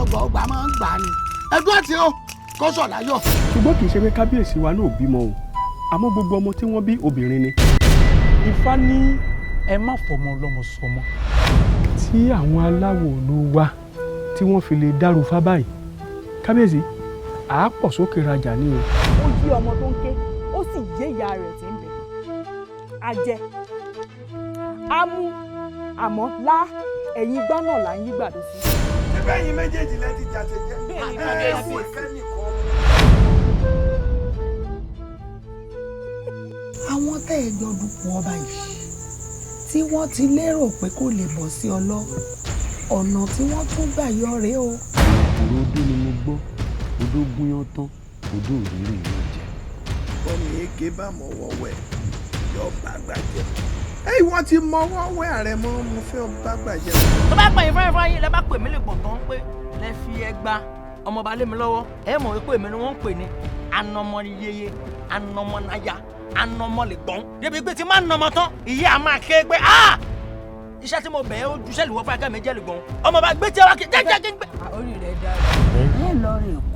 Ọgbà ọgbà máa ń gbà ni ẹdún àti ó kọ́sọ̀ láyọ̀. Ṣùgbọ́n kì í ṣe pé kábíyèsí wa náà bímọ o, àmọ́ gbogbo ọmọ tí wọ́n bí, obìnrin ni. Ifá ní ẹ má fọmọ ọlọ́mọ sọmọ. Tí àwọn aláwo ìlú wa tí wọ́n fi lè dárú fá báyìí, kábíyèsí, àá pọ̀ sókè rajà ní o. Ó yí ọmọ tó ń ké, ó sì yé ìyá rẹ̀ tí ń bẹ̀. Ajẹ́ á mú àmọ́ lá ẹ̀yìn igbá náà là ń yí gbàdo sí. Síbẹ̀ yín méjèèjì lẹ́ ti jáde jẹ́. Bẹ́ẹ̀ni, Ẹ kábíyèsí. wò kẹ́nìkan. Àwọn tẹ́ ẹ jọ dupò ọba yìí tí wọ́n ti lérò pé kò lè bọ́ sí ọ lọ, ọ̀nà tí wọ́n tún gbà yọ rèé o. Ọ̀rọ̀ odó ni mo gbọ́, odó gúnyán tán, odó òréré yóò jẹ. Ọmọ èké bá mọ̀wọ́ wẹ̀ yọ bá gbàjẹ́. Ẹ wọ́n ti mọwọ́ wẹ̀ ààrẹ mọ́, mo fẹ́ bá gbàjẹ́. Tó bá pè yín fúnra yín, lẹ bá pè mí lè gbọ̀n tán pé lẹ fi ẹgba ọmọọba lé mi lọ́wọ́. Ẹ mọ̀ wípé èmi ni wọ́n ń pè ní anọmọ yeye, anọmọnaya, anọmọlẹ̀gbọ́n, débi pé tí má nọmọ tán, ìyá a máa ké pé ah, iṣẹ́ tí mo bẹ̀ ẹ́ ó juṣẹ́ lùwọ́ fún akẹ́ mi jẹ́ lùgbọ́n ọmọọba gbé tí ẹ wá kí jẹ́jẹ́ kí n gbé. Orí rẹ̀ dára. Ẹ lọ rè kó.